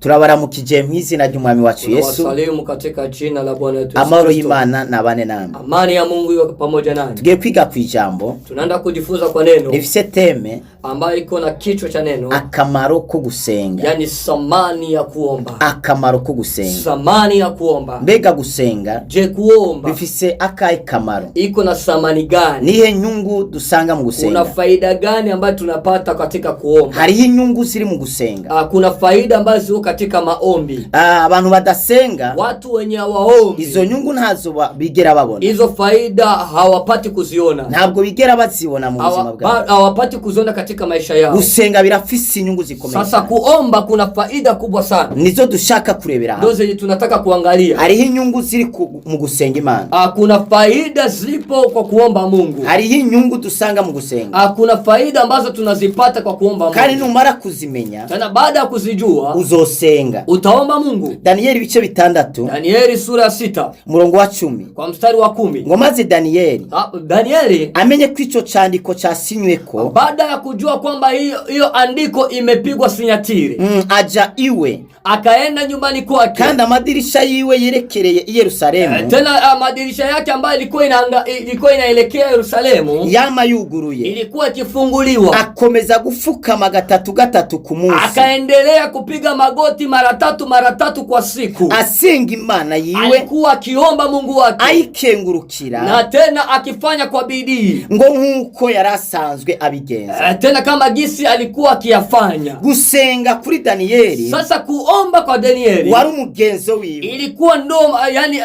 Turabaramukije mu izina ry'umwami wacu Yesu. Tunawasalimu katika jina la Bwana wetu Yesu Amahoro Kristo. y'Imana nabane namwe. Amani ya Mungu iwe pamoja nanyi. Tugiye kwiga ku ijambo Tunaenda kujifunza kwa neno rifise thème ambayo iko na kichwa cha neno, akamaro ko gusenga. Yani samani ya kuomba. Akamaro ko gusenga. Samani ya kuomba. Mbega gusenga Je, kuomba bifise akahe kamaro? Iko na samani gani? Nihe nyungu dusanga mu Kuna gusenga? Faida gani ambayo tunapata katika kuomba? Hariho inyungu ziri mu gusenga. Ah, kuna faida ambazo ziko katika maombi. Ah, abantu badasenga Watu wenye hawaombi izo nyungu ntazo bigera babona. Hizo faida hawapati kuziona. Ntabwo bigera bazibona mu buzima bwabo. Hawapati kuziona katika maisha yao. Gusenga birafise inyungu zikomeye Sasa cyane. Kuomba kuna faida kubwa sana, Nizo dushaka kurebera ndio hamwe. Zenye tunataka kuangalia. Hariho inyungu ziri mu gusenga Imana. Ah, kuna faida zipo kwa kuomba Mungu. Hariho inyungu dusanga mu gusenga. Ah, kuna faida ambazo tunazipata kwa kuomba Kandi Mungu. numara kuzimenya Tena baada ya kuzijua uzosenga. Utaomba Mungu. Daniyeli ibice 6 Danieli sura ya 6 umurongo wa 10 kwa mstari wa 10. Ngo maze Daniyeli Ah, Danieli amenye ko ico candiko casinyweko baada ya kujua kwamba hiyo hiyo andiko imepigwa sinyatiri, aja iwe akaenda nyumbani kwake. Kandi amadirisha yiwe yerekereye i Yerusalemu. Tena madirisha yake ambayo ilikuwa inaelekea Yerusalemu yama yuguruye ilikuwa ikifunguliwa. Akomeza gufukama gatatu gatatu ku munsi Akaendelea kupiga magoti mara tatu mara tatu kwa siku. Asenga Imana yiwe Alikuwa akiomba Mungu wake ayikengurukira na tena akifanya kwa bidii, ngo nk'uko yari asanzwe abigenza. Tena kama gisi alikuwa akiyafanya. Gusenga kuri Daniyeli Sasa kuomba kwa Danieli wari umugenzo wiwe. Ilikuwa ndo yani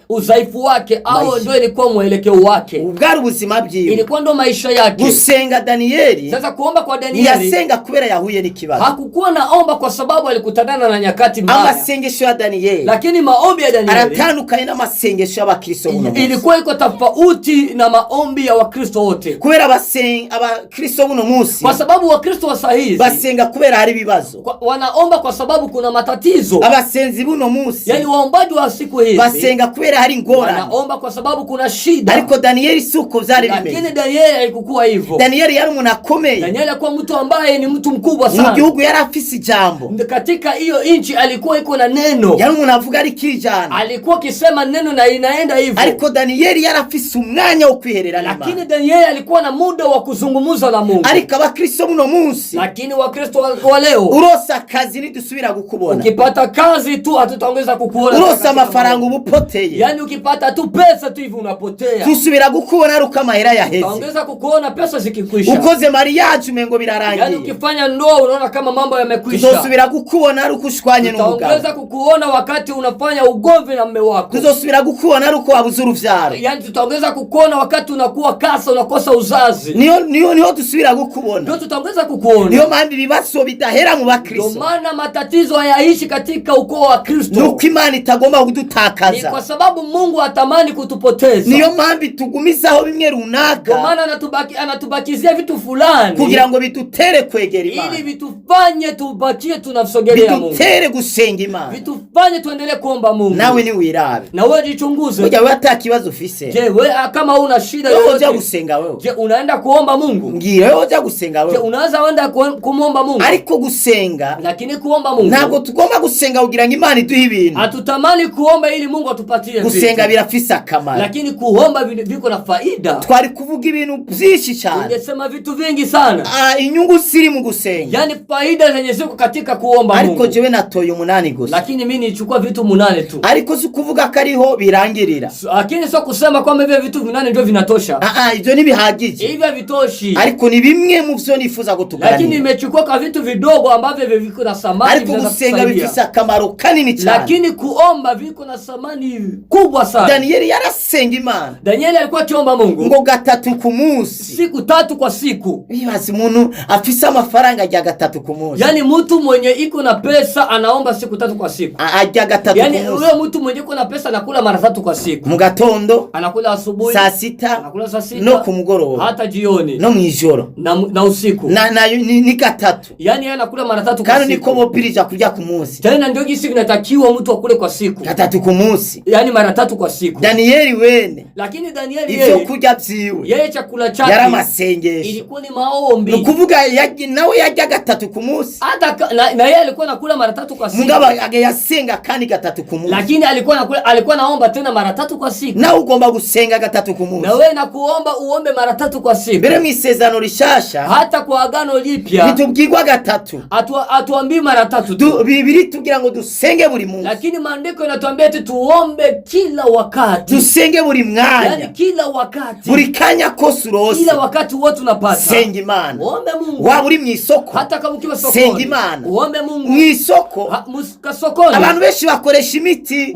udhaifu wake au Maisha. ndo ilikuwa mwelekeo wake, bwari ubuzima bwiwe. Ilikuwa ndo maisha yake. Gusenga Daniyeli Sasa kuomba kwa Danieli ntiyasenga kubera yahuye n'ikibazo. Hakukuwa naomba kwa sababu alikutanana na nyakati mbaya, Amasengesho ya Daniyeli lakini maombi ya Danieli aratandukanye n'amasengesho y'abakristo buno munsi. Ilikuwa iko tofauti na maombi ya Wakristo wote, kubera abakristo buno munsi kwa sababu Wakristo wa saa hizi basenga kubera hari ibibazo. Wanaomba kwa sababu kuna matatizo. Abasenzi buno munsi Yani waombaji wa siku hizi basenga kubera hari ingorane. Wanaomba kwa sababu kuna shida, Ariko Daniyeli si uko vyari lakini bimeze. Danieli haikukuwa hivyo. Daniyeli yari umuntu akomeye. Danieli alikuwa mtu ambaye ni mtu mkubwa Mu sana gihugu yari afise ijambo. Katika hiyo nchi, alikuwa iko na neno, Yari umuntu avuga arikijana. Alikuwa akisema neno na inaenda hivyo. Ariko Daniyeli yari afise umwanya wo kwiherera Lakini n'Imana. Danieli alikuwa na muda wa kuzungumza na Mungu. Ariko abakristo buno munsi Lakini Wakristo wa leo, uronse akazi ntidusubira kukubona. Ukipata kazi tu hatutaweza kukuona. Uronse amafaranga uba upoteye. Yani ukipata tu pesa tu hivi unapotea. Tusubira kukubona ari uko amahera yaheze. Tutaongeza kukuona pesa zikikwisha. Ukoze mariage umengo Yani birarangiye. Ukifanya ndoa unaona kama mambo yamekwisha. Tuzosubira kukubona ari uko ushwanye n'umugabo. Tutaongeza kukuona wakati unafanya ugomvi na mme wako. Tuzosubira kukubona ari uko wabuze uruvyaro. Yani tutaongeza kukuona wakati unakuwa kasa, unakosa uzazi. Niyo niyo niho dusubira kukubona. Ndio tutaongeza kukuona. Niyo mpamvu ibibazo bidahera mu Ndio bakristo maana matatizo hayaishi katika ukoo wa Kristo. nuko Imana itagomba Ni kudutakaza. Kwa sababu Mungu hatamani kutupoteza. Niyo mpamvu tugumizaho bimwe Ndio runaka maana anatubakizia vitu fulani kugira ngo bidutere kwegera ili Imana vitufanye tubakie tunamsogelea Mungu, bidutere gusenga Imana. Vitufanye tuendelee kuomba Mungu. Nawe niwirabe. Na wewe jichunguze. Burya wewe ata kibazo ufise Je, wewe kama una shida wewe uja yoyote, gusenga wewe? Je, unaenda kuomba Mungu? Mbwira wewe uja gusenga Je, wewe? Unaweza wenda kumwomba Mungu? Ariko gusenga Lakini kuomba Mungu, ntabwo tugomba gusenga kugira ngo Imana iduhe ibintu. Hatutamani kuomba ili Mungu atupatie Gusenga vitu. birafise akamaro. Lakini kuomba viko na faida. Twari kuvuga ibintu byinshi cyane. Tungesema vitu vingi sana, Ah, inyungu ziri mu gusenga. yaani faida zenye ziko katika kuomba Ariko Mungu. jewe natoye 8 gusa. Lakini mimi nilichukua vitu 8 tu. Ariko si ukuvuga ko ariho birangirira. Lakini sio kusema kwamba hivyo vitu 8 ndio vinatosha. Ah, ah, ibyo ntibihagije. Hivyo havitoshi, Ariko ni bimwe mu byo nifuza ko lakini tuganira. nimechukua kwa vitu vidogo ambavyo hivyo viko na thamani, Ariko vinaweza gusenga kutusaidia. bifise akamaro kanini cyane. Lakini kuomba viko na thamani kubwa sana. Daniyeli yarasenga Imana Danieli alikuwa akiomba Mungu ngo gatatu ku munsi. siku 3 kwa siku. Bibaza umuntu afise amafaranga arya gatatu ku munsi. Yaani mtu mwenye iko na pesa anaomba siku 3 kwa siku. Arya gatatu Yaani ku munsi. huyo mtu mwenye iko na pesa anakula mara 3 kwa siku. Mu gatondo Anakula asubuhi, saa 6 anakula saa 6 no ku mugoroba hata jioni no mw'ijoro na usiku. na ni gatatu. Yaani yeye anakula mara 3 kwa Kandi niko siku. bobirija kurya ku munsi. Tena ndio jinsi vinatakiwa mtu akule kwa siku. Gatatu ku munsi. Yaani mara 3 kwa siku. Daniyeli wene Lakini Danieli ivyo yeye, kurya vyiwe yeye chakula chake yari amasengesho. Ilikuwa ni maombi. Ni ukuvuga nawe yarya gatatu ku munsi. Hata na yeye Yeye alikuwa anakula mara tatu kwa siku, Mugabo yasenga kandi gatatu ku munsi. Lakini alikuwa anakula, alikuwa naomba tena mara tatu kwa siku. Nawe ugomba gusenga gatatu ku munsi. Na wewe nakuomba uombe mara tatu kwa siku. Mbere mu isezerano rishasha Hata kwa agano lipya ntitubwirwa gatatu. Atuambii mara tatu tu, Bibiri tugira ngo dusenge buri munsi, lakini maandiko inatuambia eti tuombe kila wakati, dusenge buri mwanya, yaani kila wakati, buri kanya kose urose, kila wakati wote unapata senga Imana. Uombe Mungu. Waba uri mu isoko, Hata kama ukiwa senga sokoni, Imana. uombe Mungu. Mu isoko Sokoni abantu benshi bakoresha imiti,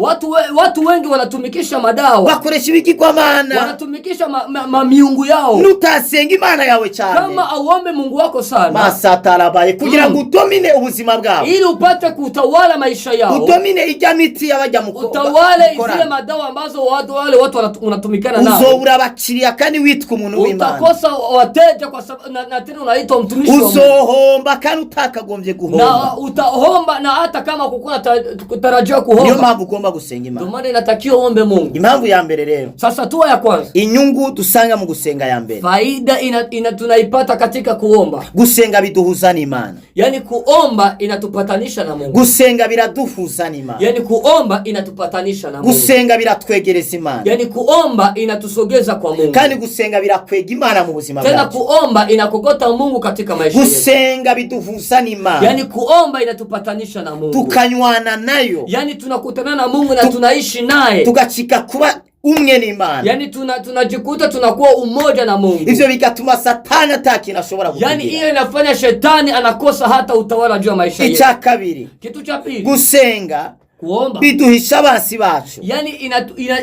watu wengi wanatumikisha madawa, bakoresha ibigirwamana. Wanatumikisha ma miungu yao. Nutasenga Imana yawe cyane, Kama auombe Mungu wako sana, masatarabaye kugira ngo udomine ubuzima bwawe, ili upate kutawala maisha yao, udomine ijya miti y'abajya mu utawale zile mukorana. Madawa ambazo watu wale watu unatumikana nao. Uzobura abakiriya kandi witwa umuntu w'Imana. Utakosa wateja kwa sababu na tena unaitwa mtumishi wa Mungu. Uzohomba kandi utakagombye guhomba. Na utahomba na hata kama kukuna kutarajia Niyo kuhomba. mpamvu ugomba gusenga Ndio Imana. maana inatakiwa uombe Mungu. Impamvu ya mbere rero, Sasa hatua ya kwanza, inyungu dusanga mu gusenga ya mbere, faida ina tunaipata katika kuomba. Gusenga biduhuza n'Imana. Yaani kuomba inatupatanisha na Mungu. Gusenga biraduhuza n'Imana. Yaani kuomba inatupatanisha na Mungu. Gusenga biratwegereza Imana. Yaani kuomba inatusogeza kwa Mungu. Kandi gusenga birakwega Imana mu buzima Tena bwacu. kuomba inakokota Mungu katika maisha yetu. Gusenga biduhuza n'Imana, Yaani kuomba inatupatanisha na Mungu. Tukanywana nayo, Yaani tunakutana na Mungu na tunaishi naye. Tugacika kuba umwe n'Imana. Yaani tunajikuta tunakuwa umoja na Mungu. Ivyo bigatuma Satani ata kintu ashobora Yaani kutugira. hiyo inafanya shetani anakosa hata utawala juu ya maisha yetu. Icya kabiri, Kitu cha pili, gusenga kuomba biduhisha abansi bacu. Yaani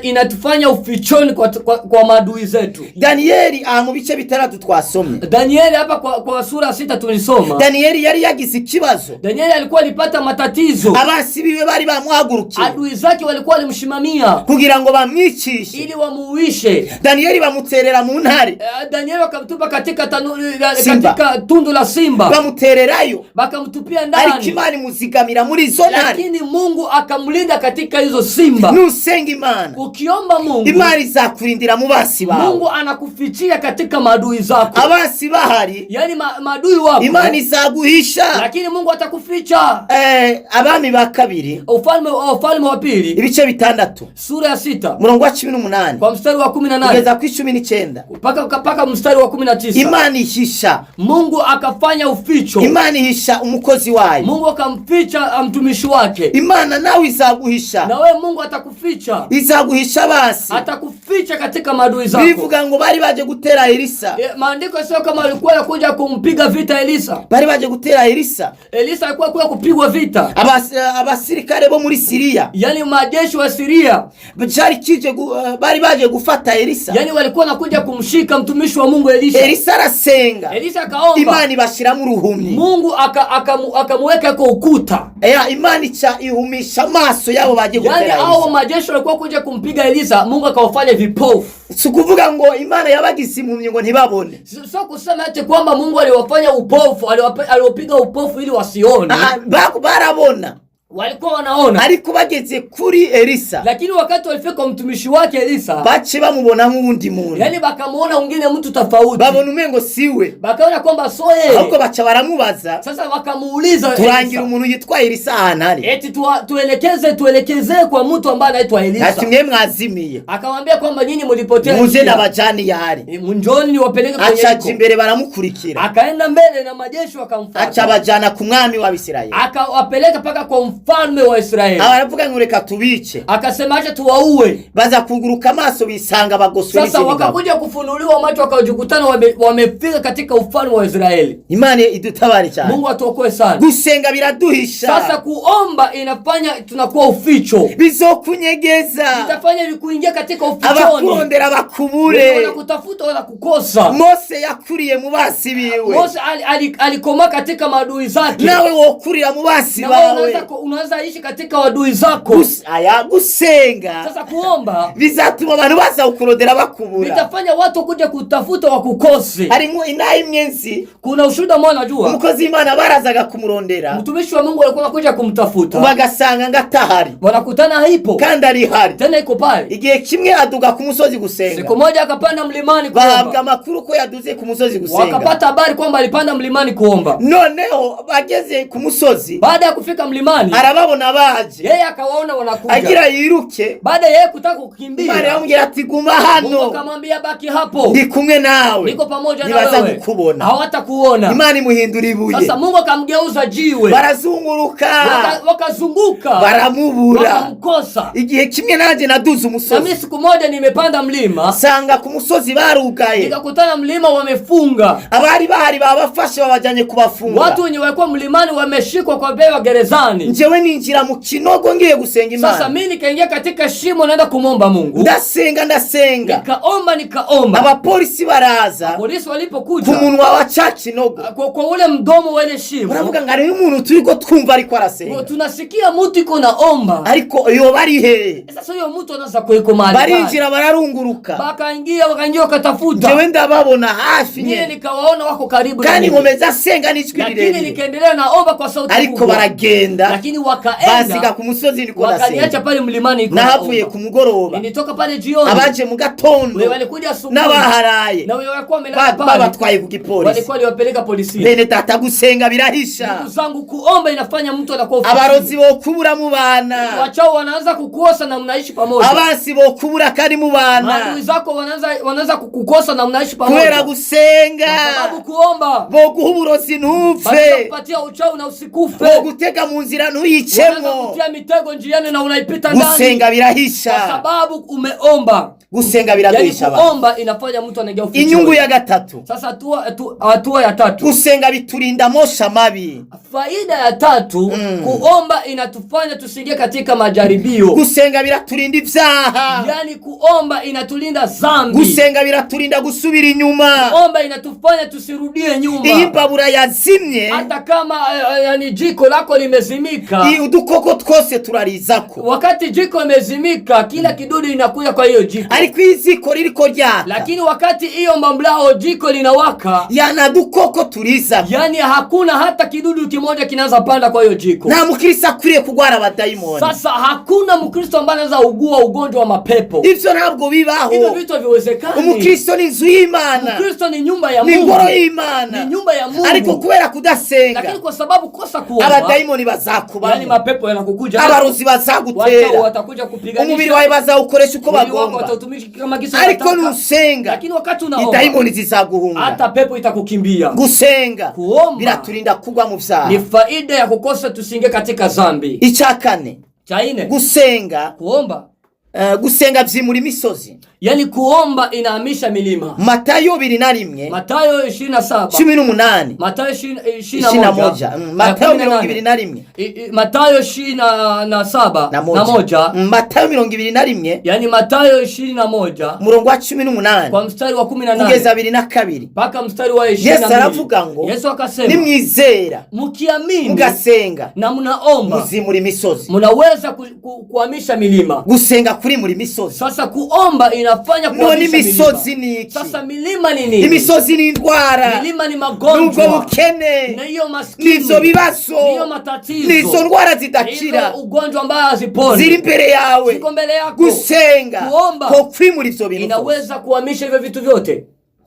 inatufanya ufichoni kwa maadui zetu. Daniyeli aha mu bice bitandatu twasomye, Danieli hapa kwa sura 6 tulisoma. Daniyeli yari yagize ikibazo. Danieli alikuwa alipata matatizo. Abansi biwe bari bamuhagurukiye Adui zake walikuwa walimshimamia kugira ngo bamwicishe. Ili wamuuishe. Daniyeli bamuterera mu ntare. Danieli wakamtupa katika Simba. katika tundu la simba. Bamutererayo, Bakamtupia ariko ndani. Imana imuzigamira muri izo ntare. Lakini Mungu akamlinda katika hizo simba. Nusenga Imana, Ukiomba Mungu, Imana izakurindira mu basi bawe. Mungu anakufichia katika maadui zako. Abasi bahari, Yaani maadui wako. Imana izaguhisha. Lakini Mungu atakuficha. Abami ba kabiri, Ufalme wa pili ibice 6, sura ya 6 umurongo wa 18 kwa mstari wa 18 kugeza ku 19, mpaka mstari wa 19. Imana ihisha, Mungu akafanya uficho. Imana ihisha umukozi wayo. Mungu akamficha mtumishi wake. Imana nawe izaguhisha. Na wewe Mungu atakuficha. Izaguhisha basi. Atakuficha katika maadui zako. Bivuga ngo bari baje gutera Elisa. Maandiko sio kama alikuwa anakuja kumpiga vita Elisa. Bari baje gutera Elisa. Elisa alikuwa kuja kupigwa vita. Abasirikare bo muri Siriya, Yaani majeshi wa Siria, cyari kije bari baje gufata Elisa. Yaani walikuwa wanakuja kumshika mtumishi wa Mungu Elisha. Elisa arasenga, Elisa akaomba. Imana ibashiramo uruhumyi. Mungu akamuweka kwa ukuta. Eya, Imana ica ihumisha amaso yabo baje Yaani gutera hao Elisa. majeshi walikuwa kuja kumpiga Elisa, Mungu akawafanya vipofu. Si ukuvuga ngo Imana yabagize impumyi ngo ntibabone. Sio kusema ati kwamba Mungu aliwafanya upofu, aliwapiga upofu ili wasione. Ah, barabona, Walikuwa wanaona. Ariko bageze kuri Elisa, Lakini wakati walifika kwa mtumishi wake Elisa, bace bamubona nk'uwundi muntu. Yaani bakamuona mwingine mtu tofauti. Babona umengo siwe, Bakaona kwamba sio yeye. ahubwo baca baramubaza, Sasa wakamuuliza turangira Elisa, umuntu yitwa Elisa ahantu ari. eti tuelekezee kwa mtu ambaye anaitwa Ati Elisa. mwe mwazimiye, Akamwambia kwamba nyinyi mlipotea muze njia. n'abajani yahari. Njoni niwapeleke kwenye Acaja iko. imbere baramukurikira, Akaenda mbele na majeshi aca wakamfuata. abajana ku mwami w'Abisirayeli. Akawapeleka mpaka kwa mfalme wa Israeli. Baravuga ngo reka tubice. Akasema acha tuwaue. Baza kuguruka amaso bisanga bagoswe Sasa n'izindi ngabo. wakakuja kufunuliwa macho wakajikutana wamefika katika ufalme wa Israeli. Imana idutabare cyane. Mungu atuokoe sana. Gusenga biraduhisha. Sasa kuomba inafanya tunakuwa uficho. Bizokunyegeza, Itafanya kuingia katika ufichoni. abakurondera bakubure. Wanakutafuta wanakukosa. Mose yakuriye mu basi biwe. Mose alikomaa katika maadui zake. Nawe wokurira mu basi Na wewe bawe. unaweza Unaweza ishi katika wadui zako. Aya gusenga Sasa kuomba bizatuma abantu baza kukurondera bakubura. Vitafanya watu kuja kutafuta wakukose. Hari inaha imwe nzi, Kuna ushuhuda mmoja najua, umukozi w'Imana barazaga kumurondera, mtumishi wa Mungu alikuwa anakuja kumtafuta, bagasanga ngo atahari, wanakutana haipo, kandi ari hari. Tena iko pale. Igihe kimwe aduga ku musozi gusenga, Siku moja akapanda mlimani bahabwa kuomba, amakuru ko yaduze ku musozi gusenga. Wakapata habari kwamba alipanda mlimani kuomba. Noneho bageze ku musozi, Baada ya kufika mlimani, arababona baje, yeye akawaona wanakuja. Agira yiruke, Baada ya yeye kutaka Imana kukimbia, iramubwira ati guma Mungu hano, akamwambia baki hapo, ndi kumwe nawe, niko pamoja na ntibaza wewe, kukubona. Hawatakuona. Imana imuhindura ibuye. Sasa Mungu akamgeuza jiwe, Barazunguruka, wakazunguka, baramubura. Wakamkosa. Igihe kimwe nanjye naduze Na umusozi, mimi siku moja nimepanda mlima, nsanga ku musozi barugaye, nikakutana mlima wamefunga, abari bahari babafashe babajyanye kubafunga. Watu wenye walikuwa mlimani wameshikwa kwa bewa gerezani. Njyewe ninjira mu kinogo ngiye gusenga Sasa Imana. mimi nikaingia katika shimo, naenda kumwomba Mungu, Ndasenga ndasenga, nikaomba nikaomba. Abapolisi baraza Polisi ku walipokuja munwa wa ca kinogo, kwa ule mdomo wa ile shimo, baravuga ngo hariho umuntu turiko twumva ariko arasenga, tunasikia mtu iko naomba, ariko yoba ari hehe? Sasa huyo mtu anaweza kuiko mahali pale. Barinjira bararunguruka, Bakaingia wakaingia wakatafuta, njyewe ndababona hafi mie nyene, nikawaona wako karibu na kandi mimi, nkomeza senga n'ijwi lakini rirerire, nikaendelea naomba kwa sauti ariko kubwa, baragenda lakini basiga wakaenda ku musozi ndiko wakaniacha ndasenga. pale mlimani niko Nahavuye naomba. ku mugoroba, Nilitoka pale jioni, abaje mu gatondo wewe walikuja asubuhi n'abaharaye na wewe walikuwa wamelala pale, babatwaye ku gipolisi. Walikuwa waliwapeleka polisi. Bene data gusenga birahisha. Ndugu zangu, kuomba inafanya mtu anakuwa Abarozi bokubura mubana, wachao wanaanza kukukosa na mnaishi pamoja. Abansi bokubura kandi mubana, Maadui zako wanaanza kukukosa na mnaishi kubera pamoja gusenga. kwa sababu kuomba. Boguha uburozi ntupfe, Watakupatia uchawi na usikufe, bogutega mu nzira wanaanza ntuyicemo. kutia mitego njiani na unaipita ndani Gusenga kwa birahisha. Sababu umeomba. Gusenga Yani biraduhisha abantu. kuomba inafanya mtu anaingia ufichoni. Inyungu ya gatatu, Sasa hatua ya tatu, gusenga biturinda amosha mabi. Faida ya tatu, kuomba inatufanya tusiingie katika majaribio. Gusenga biraturinda ibyaha. Yaani kuomba inatulinda zambi. Gusenga biraturinda gusubira inyuma. Kuomba inatufanya tusirudie Iyo nyuma, imbabura yazimye, hata kama yani jiko lako limezimika. Udukoko twose turarizako. Wakati jiko imezimika, kila kidudu inakuja kwa hiyo jiko, Ariko iyo iziko ririko ryaka, lakini wakati hiyo mamlao jiko linawaka, yana dukoko turizako. Yani hakuna hata kidudu kimoja kinaanza panda kwa hiyo jiko. Nta mukristo akwiriye kurwara abadayimoni. Sasa hakuna mkristo ambaye anaweza ugua ugonjwa wa mapepo. Ivyo ntabwo bibaho. Hivyo vitu haviwezekani. Umukristo ni inzu y'Imana, Mkristo ni nyumba ya ni Mungu, ingoro y'Imana, ni nyumba ya Mungu, ariko kubera kudasenga, lakini kwa sababu kosa kuomba, abadayimoni yani bazakubamo, mapepo yanakukuja, abarozi wachao bazagutera, watakuja kupiganisha, umubiri wawe bazawukoresha uko mwili wako bagomba, watautumisha kama kisa ariko wanataka. nusenga, Lakini wakati unaomba, idayimoni zizaguhunga. Hata pepo itakukimbia. Gusenga Kuomba biraturinda kugwa mu vyaha. Ni faida ya kukosa tusiingie katika zambi. Icya kane, Cha nne, gusenga kuomba, gusenga vyimura imisozi. Yani kuomba inahamisha milima. Matayo 21, Mathayo 27, 18, Mathayo 21. 21, Matayo 21 Mathayo 27 na na moja. moja, Matayo 21, yani Mathayo 21 umurongo wa 18 kwa mstari wa 18 kugeza 22, mpaka mstari wa Yesu 22. aravuga ngo Yesu akasema, nimwizera mkiamini mugasenga, na mnaomba, muzimura imisozi. Mnaweza kuhamisha milima. Gusenga kurimura imisozi. Sasa kuomba inafanya None kuhamisha imisozi milima. ni iki? Sasa milima ni nini? Imisozi ni indwara, Milima ni n'ubwo magonjwa bukene, na hiyo maskini, n'izo bibazo, niyo matatizo, n'izo ndwara zidakira hizo ugonjwa ambayo haziponi ziri imbere yawe. Ziko mbele yako. Gusenga Kuomba ko kwimura ivyo bintu vyose. Inaweza kuhamisha hivyo vitu vyote.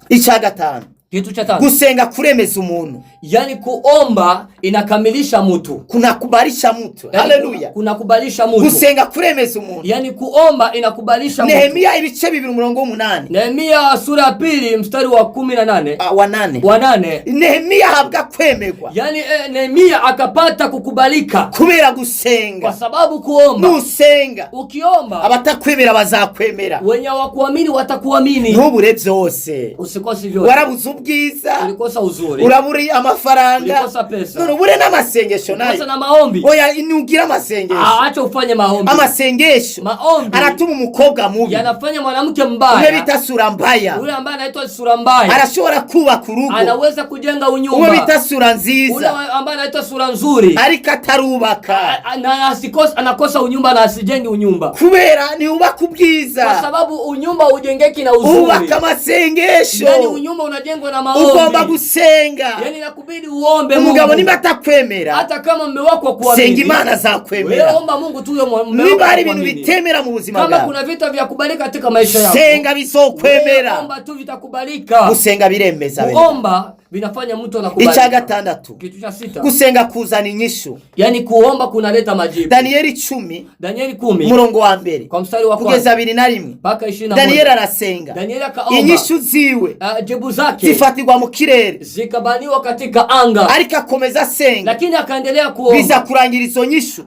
Icya gatanu, Kitu cha tano, gusenga kuremeza umuntu. Yani kuomba inakamilisha mtu, Kunakubarisha mtu. Yani Haleluya. kunakubalisha mtu. Gusenga kuremeza umuntu. Yani kuomba inakubalisha mtu. Nehemiya ibice 2 umurongo w'8. Nehemia sura ya pili mstari wa 18, Ah, wa 8. wa 8. Nehemiya ahabwa kwemerwa Yani Nehemia akapata kukubalika kubera kwa gusenga. Sababu kuomba. Nusenga, Ukiomba, abatakwemera bazakwemera. Wenye hawakuamini watakuamini. Ntubure byose. Usikose vyote. Warabuze Ubwiza, Ulikosa uzuri, urabura amafaranga, Ulikosa pesa. None ubure n'amasengesho ulikosa nayo. na maombi. Oya, nugira amasengesho. Ah, acha ufanye maombi. Amasengesho Maombi aratuma umukobwa mubi, yanafanya mwanamke umwe mbaya, bita sura mbaya, yule ambaye anaitwa sura mbaya, arashobora kubaka urugo, anaweza kujenga umwe unyumba. bita sura Ule nziza, ambaye anaitwa sura nzuri ariko atarubaka, na anakosa unyumba na asijenge unyumba, kubera ntiyubaka kwa ubwiza, sababu unyumba ujengeki na uzuri. ubaka amasengesho. Yani unyumba unajengwa na Ugomba maombi. Gusenga. Yani inakubidi uombe Umugabo Mungu. nimba atakwemera, Hata kama mume wako senga, hakuamini, Imana wewe azakwemera. omba Mungu tu, huyo mume wako Niba hari ibintu hakuamini. bitemera mu buzima Kama bwawe, kuna vitu vya kubalika katika maisha yako, senga, wewe bizokwemera. omba tu, vitakubalika. Gusenga biremeza bene. Kuomba vinafanya mtu Icya anakubalika. gatandatu, Kitu cha sita, gusenga kuzana inyishu. yani kuomba kunaleta majibu. Daniyeli 10, Danieli 10, umurongo wa mbere kwa mstari wa kugeza kwanza 21, mpaka ishirini na Daniyeli moja. arasenga, Danieli akaomba, inyishu ziwe jibu zake zifatirwa mu kirere, zikabaniwa katika anga, ariko akomeza asenga, lakini akaendelea kuomba, biza kurangira izo nyishu,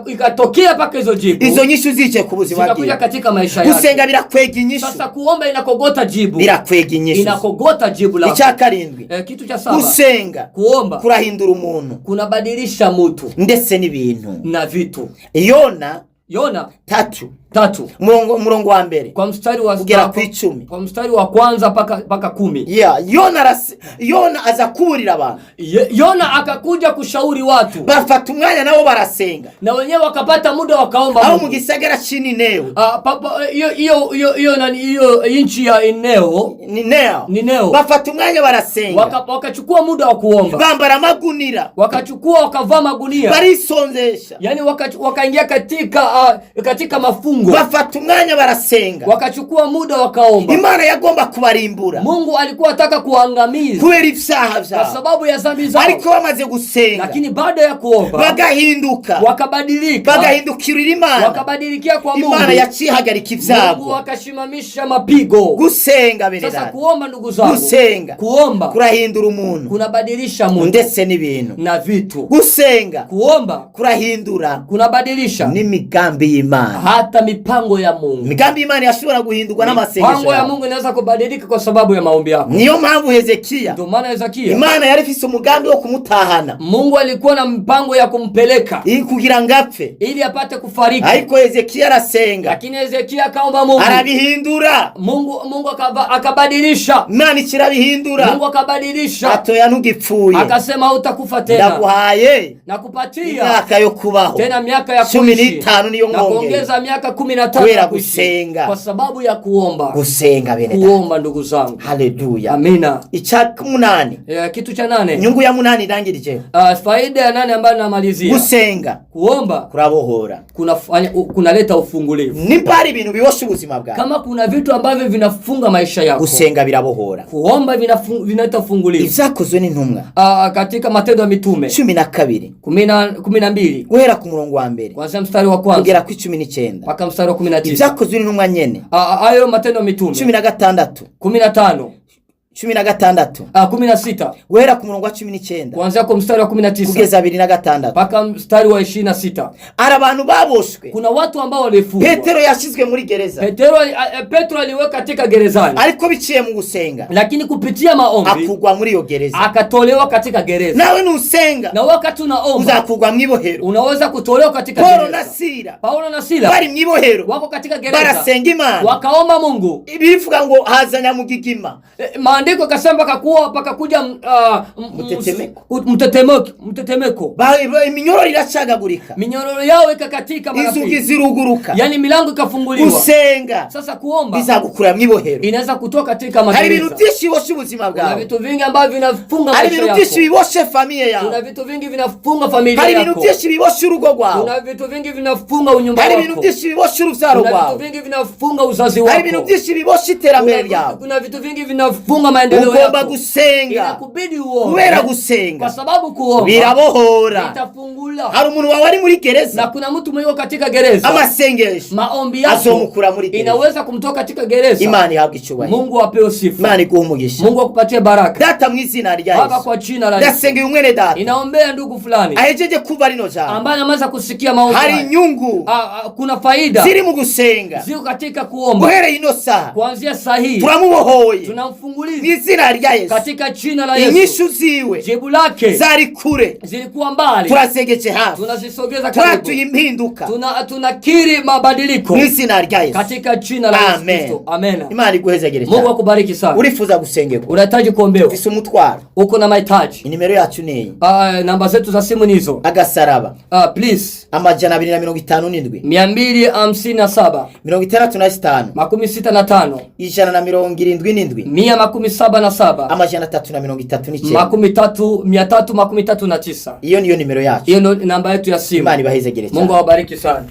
Ikatokea mpaka hizo jibu izo nyishu zije ku buzima zikakuja bwiwe. katika maisha yake. Gusenga birakwega inyishu. Sasa kuomba inakogota jibu, Birakwega inyishu. Inakogota jibu lako. Icya karindwi, Kitu cha saba, gusenga kuomba kurahindura umuntu kunabadilisha mutu ndetse n'ibintu. na vitu. Yona Yona 3, 3, umurongo wa mbere kwa mstari wa kugera ku 10. kwa mstari wa kwanza mpaka 10. Yeah, Yona aza kuburira abantu. Yona akakuja kushauri watu, Bafata umwanya nabo barasenga, na wenyewe wakapata muda wakaomba aho mu Mungu. gisagara cy'Ninewe. Ah, hiyo hiyo hiyo hiyo nani, hiyo nchi ya Ineo, Nineo. Nineo. Bafata umwanya barasenga, Wakachukua muda wa kuomba, bambara amagunira, wakachukua wakavaa magunia, barisonzesha, yani wakaingia katika mafungo, bafata umwanya barasenga. Wakachukua muda wakaomba. Imana yagomba kubarimbura Mungu alikuwa ataka kuangamiza kubera ibyaha kwa byabo, sababu ya dhambi zao, ariko bamaze gusenga, lakini baada ya kuomba bagahinduka, wakabadilika, bagahindukirira Imana, wakabadilikia kwa Mungu. Imana yacihagarika Mungu ibyago. akashimamisha mapigo. Gusenga bene Sasa data, kuomba, ndugu zangu, gusenga kuomba kurahindura umuntu kunabadilisha mtu ndetse n'ibintu. na vitu. Gusenga Kuomba kurahindura kunabadilisha n'imigambi y'Imana. hata mipango ya Mungu. Imigambi y'Imana yashobora guhindurwa n'amasengesho Mipango ya yawe. Mungu inaweza kubadilika kwa sababu ya maombi yako. Niyo mpamvu Hezekiya, Ndio maana Hezekia, Imana yari ifise umugambi wo kumutahana Mungu alikuwa na mpango ya kumpeleka ili kugira ngo apfe, ili apate kufariki, ariko Hezekiya arasenga, lakini Hezekia akaomba Mungu. Arabihindura. Mungu akabadilisha. Imana ikirabihindura. Mungu akabadilisha, Atoya, ntugipfuye, akasema hutakufa tena, ndaguhaye nakupatia imyaka yo kubaho tena miaka ya cumi kuishi n'itanu niyo na mwongeye. kuongeza miaka 15 Kubera ya kuishi. gusenga. Kwa sababu ya kuomba. Gusenga bene data. Kuomba, ndugu zangu. Haleluya. Amina. Icya munani, Kitu cha nane, inyungu ya munani irangirije, faida ya nane ambayo namalizia, gusenga kuomba kurabohora. kunaleta ufungulivu. Nimba hari ibintu bibosha ubuzima bwawe, Kama kuna vitu ambavyo vinafunga maisha yako, gusenga birabohora. kuomba vinaleta ufungulivu. Ibyakozwe n'Intumwa Katika Matendo ya Mitume 12, 12, guhera ku murongo wa mbere kuanzia mstari wa kwanza kugera ku 19. mpaka mstari wa 19. Ibyakozwe n'Intumwa nyene, Hayo Matendo ya Mitume 16, 15, 16, 16, guhera ku murongo wa 19 kuanzia kwa mstari wa 19 kugeza 26. mpaka mstari wa 26. Hari abantu baboshwe. Kuna watu ambao walifungwa. Petero yashyizwe muri gereza, Petro aliweka katika gerezani, ariko biciye mu gusenga lakini kupitia maombi akugwa muri iyo gereza. Akatolewa katika gereza. Nawe nusenga, Na wakati unaomba uzakugwa mu ibohero. unaweza kutolewa katika Paulo na gereza. Sila Paulo na Sila bari mu ibohero, wako katika gereza, barasenga Imana. wakaomba Mungu. Bivuga ngo haza nyamugigima. Maandiko akasema pakakuwa pakakuja Mtetemeko. Mtetemeko. Iminyororo iracagagurika, Minyororo yao ikakatika mara inzugi pili, ziruguruka. yaani milango ikafunguliwa. Gusenga Sasa kuomba bizagukura mu ibohero. Inaweza kutoka katika Hari ibintu magereza. byinshi biboshe ubuzima Kuna bwawe, vitu vingi ambavyo vinafunga hari maisha ibintu yako. byinshi biboshe famiye Kuna yawe, vitu vingi vinafunga familia hari ibintu yako. byinshi biboshe urugo rwawe, Kuna vitu vingi vinafunga unyumba hari ibintu wako. byinshi biboshe urubyaro Kuna vitu rwawe, vingi vinafunga uzazi hari ibintu wako. byinshi biboshe iterambere ryawe. Kuna vitu vingi vinafunga maendeleo Ugomba yako. gusenga. Inakubidi uombe. Kubera gusenga Kwa sababu kuomba birabohora. itafungula. Hari umuntu wawe ari muri Na gereza, kuna mtu mwenye katika gereza, amasengesho maombi yako azomukura muri gereza. Inaweza kumtoa katika gereza. Imana ihabwa icyubahiro. Mungu apewe sifa. Imana iguhe umugisha. Mungu akupatie baraka. Data, mu izina rya Baba, Yesu, kwa jina la Yesu, ndasengeye umwene data inaombea ndugu fulani ahejeje kuva rino jambo, ambaye anaweza kusikia maombi hari haya. inyungu Kuna faida ziri mu gusenga. ziko katika kuomba. Guhereye ino saha, Kuanzia saa hii turamubohoye mu tunamfunguliza Mu izina rya Yesu. Katika jina la Yesu. Inyishu ziwe Jibu lake zari kure, zilikuwa mbali, turasegeje hafi, tunazisogeza turatuye karibu, impinduka tunakiri mabadiliko mu izina rya Yesu. Katika jina la Yesu Amen. Kristo. Amen. Imana iguhezagire Mungu cyane. akubariki sana. Urifuza gusengerwa, Unahitaji kuombewa, ufise umutwaro, uko na mahitaji. Inimero yacu ni iyi. Namba zetu za simu ni hizo. Agasaraba Please 257 257 65 65 177 177 339. 339. Iyo niyo nimero yacu. Hiyo ndio namba yetu ya simu. Imana ibahezagire Mungu cyane. awabariki sana.